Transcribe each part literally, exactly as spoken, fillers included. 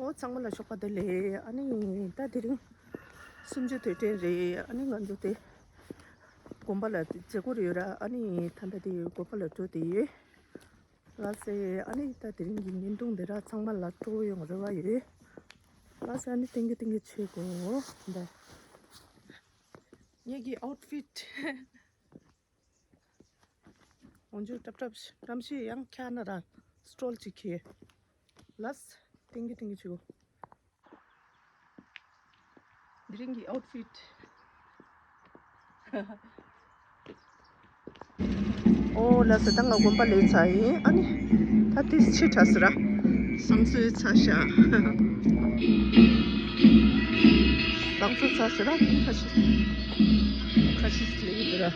ཨོ་ཚང་མ་ལ་ཞོགས་པ་བདེ་ལེགས། ཨ་ནི་ད་དེ་རིང་གསུམ་བཅུ་དུས་དྲན་རེད། ཨ་ནི་ང་ཚོ་དེ་དགོན་པ་ལ་མཛད་སྒོ་རེ་ཡོད་ར། ཨ་ནི་ད་ལྟ་དེ་དགོན་པ་ལ་འགྲོ་བསྡད་ཡོད། ལགས་སེ། ཨ་ནི་ད་དེ་རིང་གི་བརྙན་ཐུང་འདི་ར་ཚང་མ་ལ་སྤྲོ་བོ་ཡོང་རེ་བ་ཡོད། ལགས་སེ། ཨ་ནི་ཏིང་གི་ཏིང་གི་བྱེད་དགོས་འདི། ངེད་ཀྱི་ཨའུཊ་ཕིཊ། འོན་ཀྱང་ཀྲབ་ཀྲབ་གནམ་གཤིས་ཡང་འཁྱག་ན་ར་སི་ཊོལ་གཅིག་གིས། ལགས་སེ། ཏིང་གི་ཏིང་གི་བྱེད་དགོས། དེ་རིང་གི་ཨའུཊ་ཕིཊ། ཨོ་ལགས་སེ། ད་ང་དགོན་པ་ལས་ཚར་ཡིན། ཨ་ནི་ད་དེ་ཕྱི་དྲགས་སེ་ར། བསང་གསོལ་ཚར་ཤག་བསང་གསོལ་ཚར་སེ་ར། ཁ་ཤས་ཁ་ཤས་ལས་ཡོད་ར།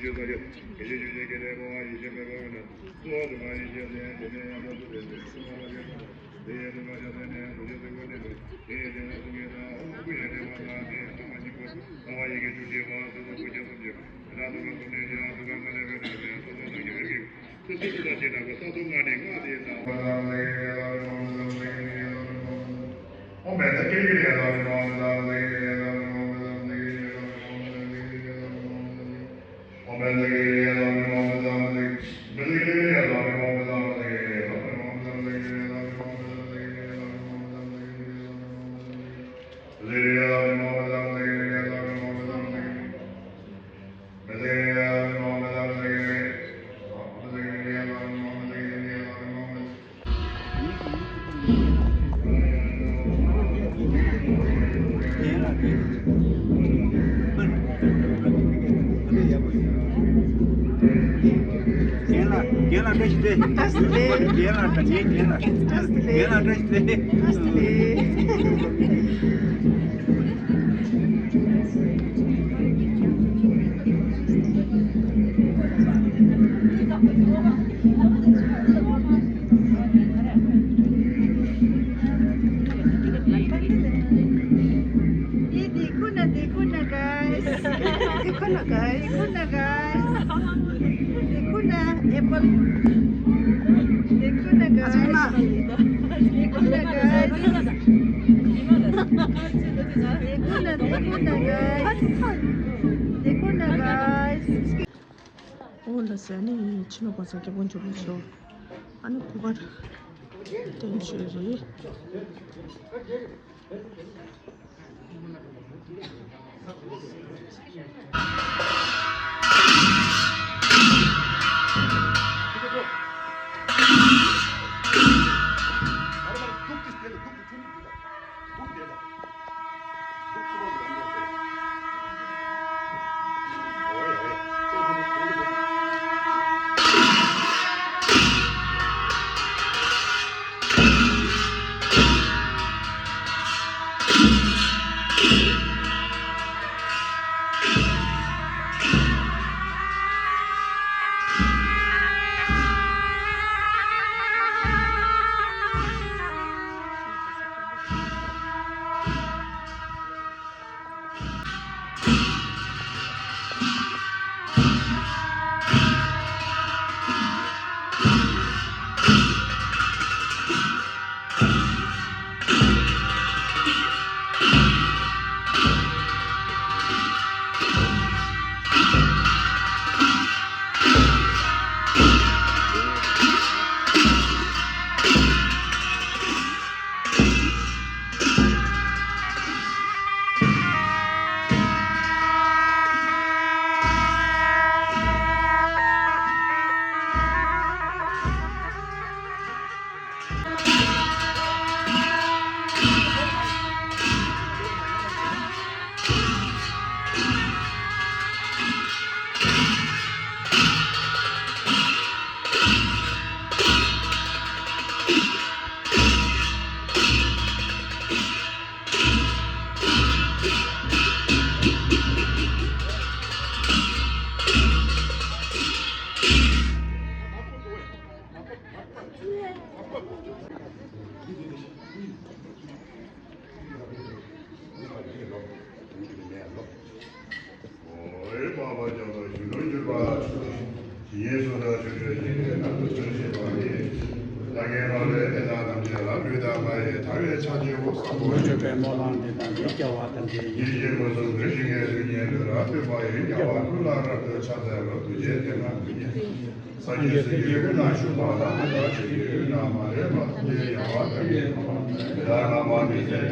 རྒན་ལགས་བཀྲ་ཤིས་བདེ་ལེགས། རྒན་ལགས་བཀྲ་ཤིས་བདེ་ལེགས། རྒན་ལགས་བཀྲ་ཤིས་བདེ་ལེགས། རྒན་ལགས་བཀྲ་ཤིས་བདེ་ལེགས། Dekho na, dekho na, guys. Dekho na, guys. Dekho na, guys. Dekho na, apple. Dekho na, guys. Dekho na, guys. Dekho na, dekho na, guys. Dekho na, guys. ཨོ་ལགས་སེ། ཨ་ནི་ཕྱི་ནང་གང་ས་སྐྱབས་མགོན་མཆོག་གི་ཞོ། ཨ་ནི་གུ་གར་སྟོན་ཆོས་རེད། མ་ཡི་ཐར་པའི་ཕྱག་རྒྱའོ། བཟང་པོ་སྤྱོད་པའི་སྨོན་ལམ་འདི་དང་འདི་རྒྱལ་བ་ཐམས་ཅད་ཡིད་བཞིན་ནོར་བུ་ཚུལ་བཞིན་ངེས་སུ་ཉེ་ལུས་རབ་ཏུ་བག་ཡོད་རྒྱལ་བ་ཀུན་ལ་རབ་ཏུ་ཕྱག་འཚལ་ལོ། ཐུགས་རྗེའི་བདེ་བ་ཀུན་ཉེ་སངས་རྒྱས་སྲས་ཀྱི་དབུས་ན་བཞུགས་པ་ལ། ནམ་མཁའ་ཆོས་ཀྱི་དབུས་ན་མ་ལུས་པ། ཐམས་ཅད་ཡང་དག་པར་ཐལ་བ་དེ་དག་ངང་པ་མི་ཟད་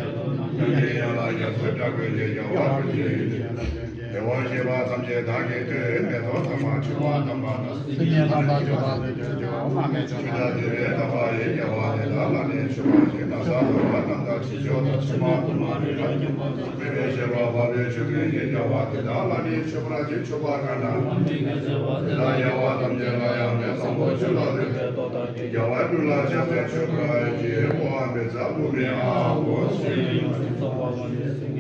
ཀྱང་། ཡང་ཡང་ལ་རྒྱ་མཚོའི་སྒྲ་ཀུན་གྱི་རྒྱལ་བ་ཀུན་གྱི་ཡུལ་དུ། བདེ་བར་གཤེགས་པ་ཐམས་ཅད་བདག་གིས་བསྟོད། མེ་ཏོག་དང་པ་མཆོད་པ་དམ་པ་དང་། སིལ་སྙན་ཐམས་ཅད་མཆོད་པ་ལས་བྱུང་ཆོག། མ་སྨད་ཅིང་། ཆུ་ཟླ་བདུན་པའི་དག་པ་ཡི། རྒྱལ་བ་དེ་དག་ལ་ནི་མཆོད་པར་བགྱི། ན་བཟའ་ཟློག་པ་རྣམས་དང་། དྲི་མཆོག་དང་། ཕྱེ་མ་ཕུར་མ་རི་རབ་འཇོམས་པ་དང་། མེ་བའི་ཤེལ་བ་འབར་བའི་ཆུ་ཀུན་གྱི། རྒྱལ་བ་དེ་དག་ལ་ནི་མཆོད་པར་བགྱི། མཆོད་པ་ག་ན་དེ་དག་རྒྱལ་བ་ཐམས་ཅད་ལ་ཡང་མེད། བཟང་པོ་ཆོས་ལ་ལུས་པའི་རྒྱལ་བ་ཀུན་ལ་ཕྱག་འཚལ་མཆོད་པར་བགྱི། ཨོཾ་ཨ་མི་ཛ་བྷཱུ་མི་ཨཱཿཧཱུྃ་ཧྲཱིཿ་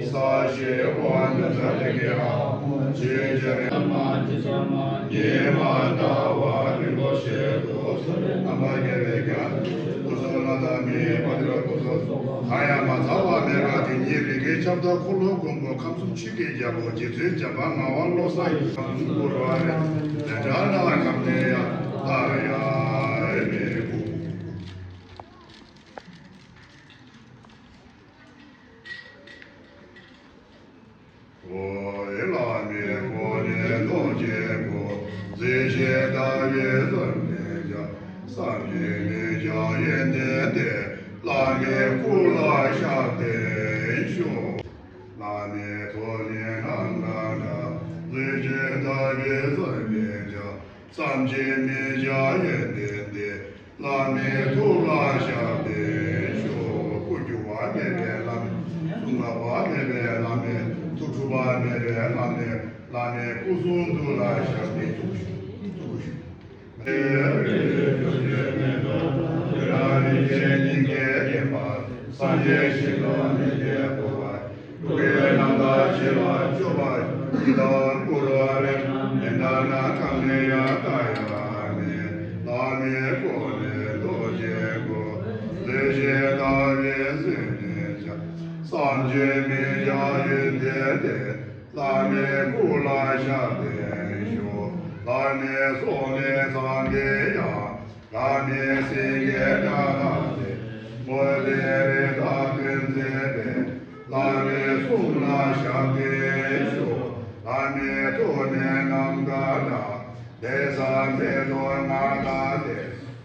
ས་ཞེས། ཨོཾ་ཨ་མི་ཛ་ཏི་གི་ཨཱཿཧཱུྃ། ཇེ་ཇེ་རེ་མ་ཇེ་ཇེ་མ་ཉི་མ་ཟླ་བ་རིང་པོ་ཞིག་ཏུ་འཚོ་བའི་རྣམ་པར་རྒྱལ་བའི་རྒྱལ་སྐུ་གསུང་ལ་དྭགས་མིའི་དཔལ་ལྡན་སྐུ་གསུང་གང་ཡང་མ་ཚང་བ་མེད་པ་དེ་ཉིད་རིགས་ཀྱི་ཁྱབ་བདག་འཁོར་ལོ་མགོན་པོ་ཁམས་གསུམ་ཆོས་ཀྱི་རྒྱལ་པོ་རྗེ་བཙུན་འཇམ་དཔལ་ངག་དབང་བློ་བཟང་ཡིད་བཞིན་ནོར་བུ་ལ་རེ་ལེ་དྲག་ན་ཁམས་ནས་ཡང་ལྷར་ཡང་མི་བུ། ཨོ་ཡེ་བླ་མའི་གོ་ནས་རྡོ་རྗེ་སྐུ། མཛེས་ཤིང་དག་པའི་བསམ་གཏན་འཇའ། བསམ་གྱིས་མི་ཁྱབ་ཡོན་ཏན་ལྡན། བླ་མའི་སྐུ་ལ་ཕྱག་འཚལ་ཞུ། བླ་མའི་ཐུགས་ནི་ནམ་མཁའ་འདྲ། མཛེས་ཤིང་དག་པའི་བསམ་གཏན་འཇའ། བསམ་གྱིས་མི་ཁྱབ་ཡོན་ཏན་ལྡན། བླ་མའི་ཐུགས་ལ་ཞབས་བརྟན་ཞུ། སྐུ་འགྱུར་བ་མེད་པའི་བླ་མའི། གསུང་འགག་པ་མེད་པའི་བླ་མའི། ཐུགས་འཁྲུགས་པ་མེད་པའི་བླ་མའི། བླ་མའི་སྐུ་གསུང་ཐུགས་ལ་ཞབས་བརྟན་ཞུ། རིན་ཆེན་སྙིང་གའི་རྒྱན་པ། སངས་རྒྱས་ཞིང་ཁམས་མི་མཇེད་ཕུར་པ། འགྲོ་བའི་རྣམ་ཐར་ཆེ་བ་སྤྱོད་པ། ཡི་དམ་གུ་རུ་རེད་མི་འདའ་ན། གང་ནས་ཡང་དག་ཡང་མེད། བླ་མའི་གོ་ནས་རྡོ་རྗེ་སྐུ། མཛེས་ཤིང་དག་པའི་བསམ་གཏན་འཇའ། བསམ་གྱིས་མི་ཁྱབ་ཡོན་ཏན་ལྡན། བླ་མའི་སྐུ་ལ་ཞབས་བརྟན་ཞུ། བླ་མའི་སྲོག་ནི་ཚངས་པའི་དབྱངས། བླ་མའི་སེང་གེའི་སྒྲ་དང་ལྡན། མུ་སྟེགས་རི་དྭགས་ཀུན་གཙེས་པའི། བླ་མའི་གསུང་ལ་ཞབས་བརྟན་ཞུ། བླ་མའི་ཐུགས་ནི་ནམ་མཁའ་འདྲ། ལྷ་དང་མེ་ཏོག་ལྔ་དང་ལྡན།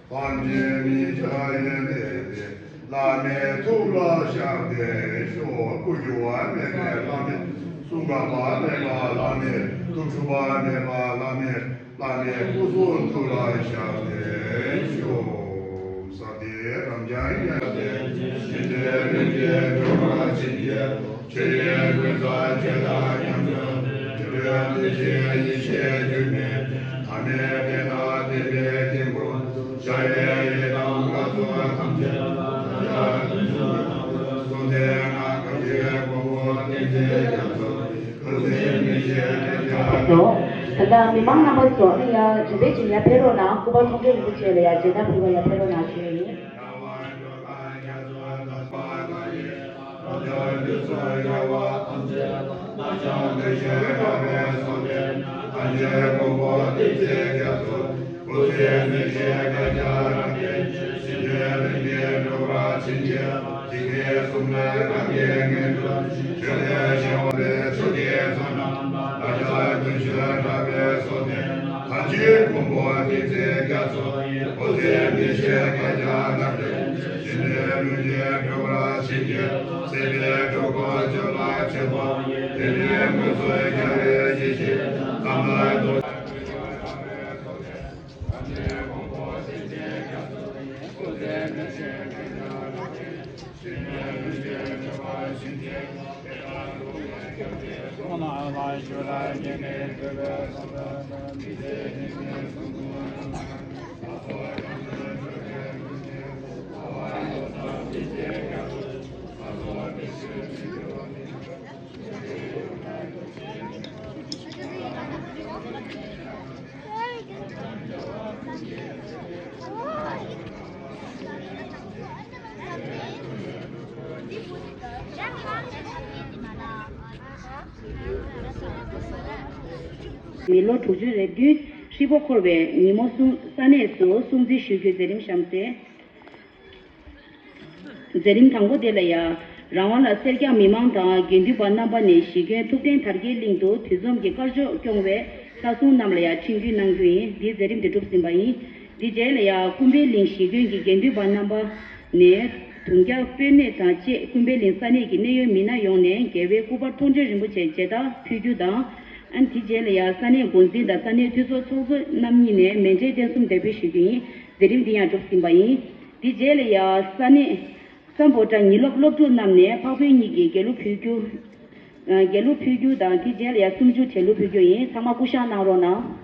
བསམ་གྱིས་མི་ཁྱབ་ཡོན་ཏན་ལྡན། བླ་མའི་ཐུགས་ལ་ཞབས་བརྟན་ཞུ། སྐུ་འགྱུར་བ་མེད་པའི་བླ་མའི། གསུང་འགག་པ་མེད་པ་བླ་མའི། ཐུགས་འཁྲུགས་པ་མེད་པ་བླ་མའི། བླ་མའི་སྐུ་གསུང་ཐུགས་ལ་ཞབས་བརྟན་ཞུ། ས་དེ་རབ་འབྱམས་ཡ་དེ་ཞི་བདེ་ལྷུན་གྱིས་གྲུབ་པར་བྱིན་གྱིས་རློབས། ཆོས་དབྱིངས་ཀུན་བཟང་ཆོས་དང་མཉམ་སྦྱོར་ཏེ། བདེ་གཤེགས་ཡེ་ཤེས་འགྱུར་མེད་ལྡན། ཐ་མལ་པའི་ནང་བདེན་པའི་དཀྱིལ་འཁོར། ཤར་བའི་ཡི་དམ་ལྷ་ཚོགས་ཐམས་ཅད་ལ། བདག་ཅག་བདུད་འཇོམས་དང་པོའི་གཟུངས་ཐེངས་ལྔ། དཀའ་ཐུབ་མགོན་པོ་བསྟན་འཛིན་རྒྱ་མཚོ། སྐུ་ཚེ་མི་ཤིགས་བརྟན་ཅིང་། ད་ལྟ་མི་མང་རྣམ་པ་ཚོ་ཨ་ནི་ཡ་དེ་འདྲས་ཅིག་ཡར་ཕེབས་རོགས་གནང་། སྐུ་པར་མཐོང་གྲོལ་རིན་པོ་ཆེ་ལ་ཡ་མཇལ་དར་ཕུལ་བར་ཡར་ཕེབས་རོགས་གནང་ཞུ་ཡ་ཡིན། མི་ལོ་དྲུག་ཅུ་རེ་བདུན་ཧྲིལ་པོ་འཁོར་བའི་ཉིན་མོ་གསུང་ས་གནས་སུ་སྲུང་བརྩི་ཞུ་རྒྱུའི་མཛད་རིམ་གཤམ་གསལ། མཛད་རིམ་དང་པོ་དེ་ལ་ཡང་རང་དབང་ལ་སེར་སྐྱ་མི་མང་དང་དགེ་འདུན་པ་རྣམ་པ་ནས་གཞིས་དགོན་ཐུབ་བསྟན་དར་རྒྱས་གླིང་དུ་དུས་འཛོམས་ཀྱི་དཀར་ཕྱོགས་སྐྱོང་བའི་ལྷ་སྲུང་རྣམས་ལ་ཡང་འཕྲིན་བསྐུལ་གནང་རྒྱུ་ཡིན། འདིའི་མཛད་རིམ་དེ་གྲུབ་ཟིན་པ་ཡིན། འདི་རྗེས་ལ་ཡང་ཀུན་ཕན་གླིང་གཞིས་དགོན་གྱི་དགེ་འདུན་པ་རྣམ་པ་ནས་དུང་རྒྱ་སྤོས་སྣེ་དང་བཅས་ཀུན་ཕན་གླིང་ས་གནས་ཀྱི་གནད་ཡོད་མི་སྣ་ཡོངས་ནས་རྒྱལ་བའི་སྐུ་པར་མཐོང་གྲོལ་རིན་པོ་ཆེ་མཇལ་དར་ཕུལ་རྒྱུ་དང་། ཨ་ནི་དེ་རྗེས་ལ་ཡང་ས་གནས་འགོ་འཛིན་དང་ས་གནས་འཐུས་ཚོགས་ཚོགས་གཙོ་རྣམ་གཉིས་ནས་མཎྜལ་རྟེན་གསུམ་འདེགས་འབུལ་ཞུ་རྒྱུ་ཡིན། མཛད་རིམ་འདི་ཡང་གྲུབ་ཟིན་པ་ཡིན། དེ་རྗེས་ལ་ཡང་ས་གནས་སམ་བྷོ་ཊ་ཉིན་སློབ་སློབ་ཕྲུག་རྣམས་ནས་འཕགས་བོད་གཉིས་ཀྱི་དགེ་ལུགས་ཕུལ་རྒྱུ། ཨ། དགེ་ལུགས་ཕུལ་རྒྱུ་དང་དེ་རྗེས་ལ་ཡང་སུམ་ཅུ་བྲེ་ལུགས་ཕུལ་རྒྱུ་ཡིན། ཚང་མ་སྐུ་བཞེངས་གནང་རོགས་གནང་།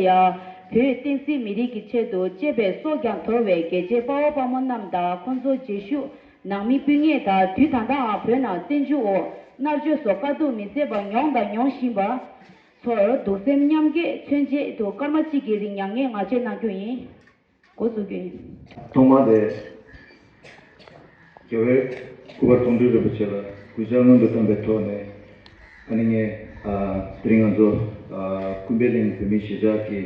ཡང་བོད་བསྟན་སྲིད་མི་རིགས་ཀྱི་ཆེད་དུ་གཅེས་པའི་སྲོག་ཀྱང་དོར་བའི་རྒྱལ་གཅེས་དཔའ་བོ་དཔའ་མོ་རྣམས་དང་ཁོང་ཚོ་རྗེས་ཤུལ་ནང་མི་སྤུན་ཉེ་དང་དུས་ད་ལྟའང་བོད་ནང་བཙན་འཛུལ་འོག་མནར་གཅོད་སོགས་དཀའ་སྡུག་མི་བཟད་པ་མྱོང་དང་མྱོང་བཞིན་པ་ཚོར་གདུང་སེམས་མཉམ་སྐྱེད་མཚོན་ཆེད་དུ་སྐར་མ་གཅིག་གི་རིང་མྱ་ངན་ངག་བཅད་གནང་རྒྱུ་ཡིན། འགོ་འཛུགས་རྒྱུ་ཡིན། ཐོག་མར་དེ། རྒྱལ་བའི་སྐུ་པར་མཐོང་གྲོལ་རིན་པོ་ཆེ་ལ་གུས་ཕྱག་སྔོན་དུ་བཏང་པའི་ཐོག་ནས། ཨ་ནི་ངས། ཨ། དེ་རིང་ང་ཚོ། ཨ། ཀུན་ཕན་གླིང་བོད་མིའི་གཞིས་ཆགས་ཀྱི།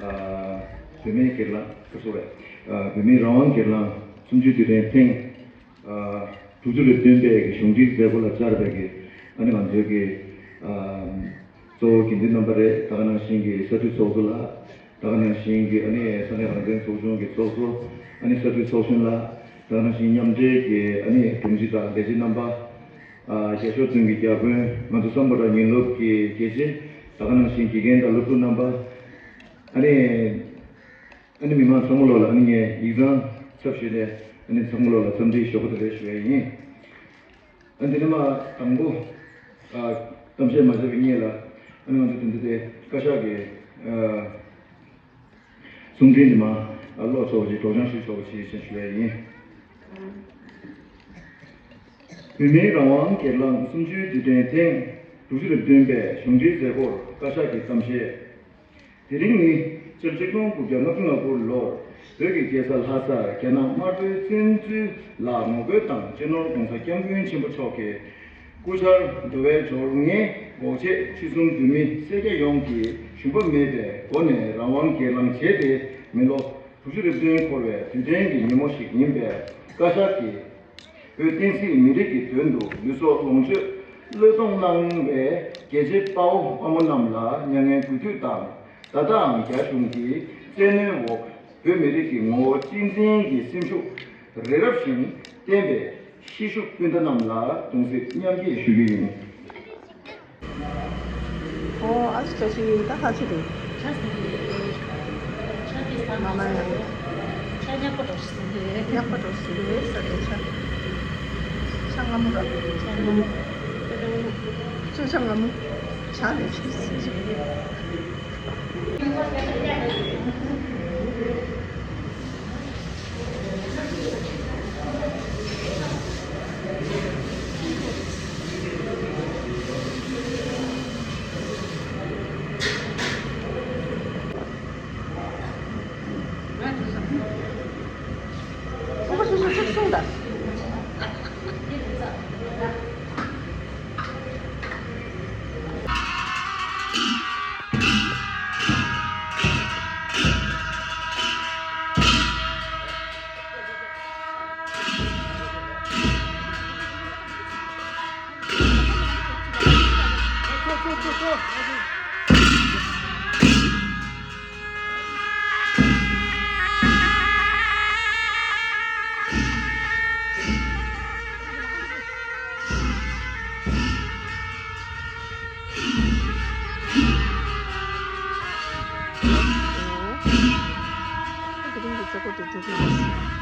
ཨ། བོད་མིའི་སྒེར་ལངས། ཨ། སོ་རེ། ཨ། བོད་མིའི་རང་དབང་སྒེར་ལངས་གསུམ་བཅུའི་དུས་དྲན་ཐེངས། ཨ། དྲུག་ཅུ་རེ་བདུན་པའི་གི་གཞུང་འབྲེལ་མཛད་སྒོ་ལ་བཅར་བའི་གི། ཨ་ནི་ང་ཚོའི་གི། ཨ། གཙོ་བོ་དགེ་འདུན་རྣམ་པ་རེད། ད་ག་ནང་བཞིན་གྱི་ས་འཐུས་ཚོགས་གཙོ་ལགས། ད་ག་ནང་བཞིན་གྱི་ཨ་ནི་ས་གནས་རང་བཙན་ཚོགས་ཆུང་གི་ཚོགས་གཙོ། ཨ་ནི་ས་འཐུས་ཚོགས་གཞོན་ལགས། ད་ག་ནང་བཞིན་མཉམ་འབྲེལ་གྱི་ཨ་ནི་དྲུང་ཆེ་དང་ལས་བྱེད་རྣམ་པ། ཨ། རྒྱ་ཤོག་ཚུན་གྱི་བརྒྱ་དཔོན། ང་ཚོ་སམ་བྷོ་ཊ་ཉིན་སློབ་ཀྱི་དགེ་ཆེ། ད་ག་ནང་བཞིན་དགེ་རྒན་དང་སློབ་ཕྲུག་རྣམ་པ། ཨ་ནི། ཨ་ནི་མི་མང་ཚང་མ་ལོག་ལ་ཨ་ནི་ངས་ཡིག་ཚང་ཚབ་ཞུས་ནས་ཨ་ནི་ཚང་མ་ལོག་ལ་འཚམས་འདྲིའི་ཞོགས་པ་དེ་རེ་ཞུ་ཡ་ཡིན། ཨ། འདི་ནས་མར་དང་པོ། ཨ། གཏམ་བཤད་མ་བྱས་པའི་སྔོན་ལ། ཨ་ནི་ང་ཚོ་དེ་འདི་དེ་བཀའ་ཤག་གི། ཨ། གསུང་འཕྲིན་འདི་མར། ཨ། ཀློག་ཆོག་པ་ཅིག་སྒྲོག་སྦྱང་ཞུ་ཆོག་པ་ཅིག་ཞེས་ཞུ་ཡ་ཡིན། བོད་མིའི་རང་དབང་སྒེར་ལངས་གསུམ་བཅུའི་དུས་དྲན་ཐེངས་དྲུག་ཅུ་རེ་བདུན་པའི་གཞུང་འབྲེལ་མཛད་སྒོར་བཀའ་ཤག་གི་གཏམ་བཤད། དེ་རིང་ནི་སྤྱི་ལོ་ཆིག་སྟོང་དགུ་བརྒྱ་ལྔ་བཅུ་ང་དགུ་ལོར་བོད་ཀྱི་རྒྱལ་ས་ལྷ་སར་རྒྱ་ནག་དམར་པོའི་བཙན་འཛུལ་ལ་ངོ་རྒོལ་དང་སྤྱི་ནོར་༸གོང་ས་༸སྐྱབས་མགོན་ཆེན་པོ་མཆོག་གི་སྐུ་ཕྱྭར་འགྲོ་བའི་སྦྱོར་ངའི་འགོག་ཆེད་ཁྲི་སྲོང་ལྡེ་མིག་སེར་སྐྱ་ཡོངས་ཀྱིས་ཞུམ་པ་མེད་པའི་སྒོ་ནས་རང་དབང་སྒེར་ལངས་བྱས་ཏེ་མི་ལོ་དྲུག་ཅུ་རེ་བདུན་འཁོར་བའི་དུས་དྲན་གྱི་ཉིན་མོ་ཞིག་ཡིན་པས། བཀའ་ཤག་གིས་བོད་བསྟན་སྲིད་མི་རིགས་ཀྱི་དོན་དུ་ལུས་སྲོག་ལོངས་སྤྱོད་བློས་གཏོང་གནང་བའི་རྒྱལ་གཅེས་དཔའ་བོ་དཔའ་མོ་རྣམས་ལ་མྱ་ངན་གུས་འདུད་དང་། ད་ལྟའང་རྒྱ་གཞུང་གི་བཙན་གནོན་འོག་བོད་མི་རིགས་ཀྱི་ངོ་བོ་གཅེས་འཛིན་གྱི་སེམས་ཤུགས་རི་རབ་བཞིན་བརྟན་པའི་གཤིས་ཤུགས་སྤུན་ཟླ་རྣམས་ལ་གདུང་སེམས་མཉམ་སྐྱེད་ཞུ་རྒྱུ་ཡིན། ཨོ། ཨ་ཙི་ཅག་ཅིག་ད་ཁ་ཆེ་རེད། ཆ་ཟིན་རེད། ཆ་དེ་ཟ་མ་མ་ཡང་། ཆ་ཉག་པ་འགྲོ་ཞིག་ཟིན་རེད། ཉག་པ་འགྲོ་ཞིག་རེད་ཟ་རེད་ཆ། ཆ་སྔ་མོ་ར། ཆ་སྔ་མོ། ཆ་སྔ་མོ། ཆ་ཆ་སྔ་མོ། ཆ་ལས་ཆ་ཟིན་རེད། དེ་རིང་གི་མཛད་སྒོ་དེ་མཇུག་བསྒྲིལ་ཡིན།